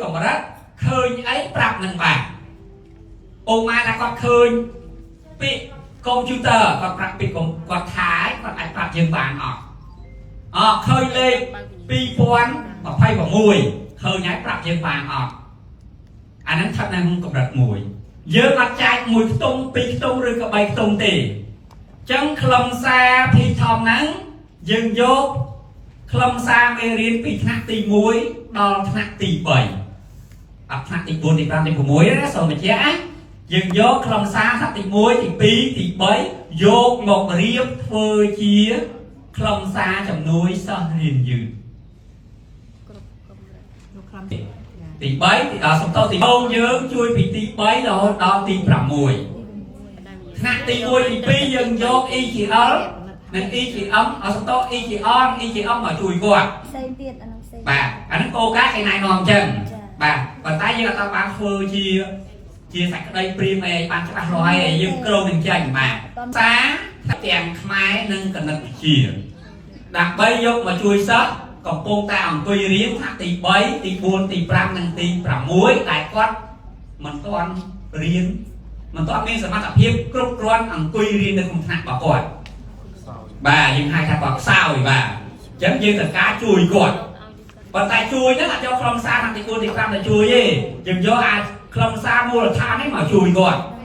កម្រិតឃើញអីប្រាប់នឹងបានអូម៉ាថាគាត់ឃើញពាក្យកុំព្យូទ័រគាត់ប្រាប់ពាក្យកុំគាត់ថាឲ្យគាត់អាចប្រាប់យើងបានអត់អឃើញលេខ2026ឃើញហើយប្រាប់យើងបានអត់អាហ្នឹងស្ថិតនៅក្នុងកម្រិតមួយយើងអត់ចែកមួយខ្ទង់ពីរខ្ទង់ឬក៏បីខ្ទង់ទេអញ្ចឹងខ្លឹមសារភីថមហ្នឹងយើងយកខ្លឹមសារមេរៀនពីថ្នាក់ទី1ដល់ថ្នាក់ទី3អត់ថ្នាក់ទី4ទី5ទី6ណាសូមបញ្ជាក់ណាយើងយកខ្លឹមសារថ្នាក់ទី1ទី2ទី3យកមករៀបធ្វើជាខ្លឹមសារជំនួយសិស្សរៀនយឺត គ្រប់កម្រិត លោកខ្លំ ទី3ទីដល់សំតោទី4យើងជួយពីទី3រហូតដល់ទី6ថ្នាក់ទី1ទី2យើងយក EGL និង EGM អត់សំតោ EGR និង EGM មកជួយគាត់ ផ្សេងទៀតអានោះផ្សេង បាទអាហ្នឹងគោលការណ៍គេណែនាំអញ្ចឹង ចា៎ បាទប៉ុន្តែយើងអត់បានធ្វើជាជាសក្តីព្រៀងអីបានច្បាស់លាស់ហើយយើងគ្រោងនឹងចេញបាទសារទាំងខ្មែរនិងគណិតវិទ្យាដើម្បីយកមកជួយសិស្សកំពុងតែអង្គុយរៀនថ្នាក់ទី3ទី4ទី5និងទី6ដែលគាត់មិនទាន់រៀនមិនទាន់មានសមត្ថភាពគ្រប់គ្រាន់អង្គុយរៀននៅក្នុងថ្នាក់របស់គាត់បាទយើងហៅថាគាត់ខ្សោយបាទអញ្ចឹងយើងត្រូវការជួយគាត់ ប៉ុន្តែជួយហ្នឹងអត់យកខ្លឹមសារខាងទី4ទី5ទៅជួយទេយើងយកអាខ្លឹមសារមូលដ្ឋាននេះមកជួយគាត់។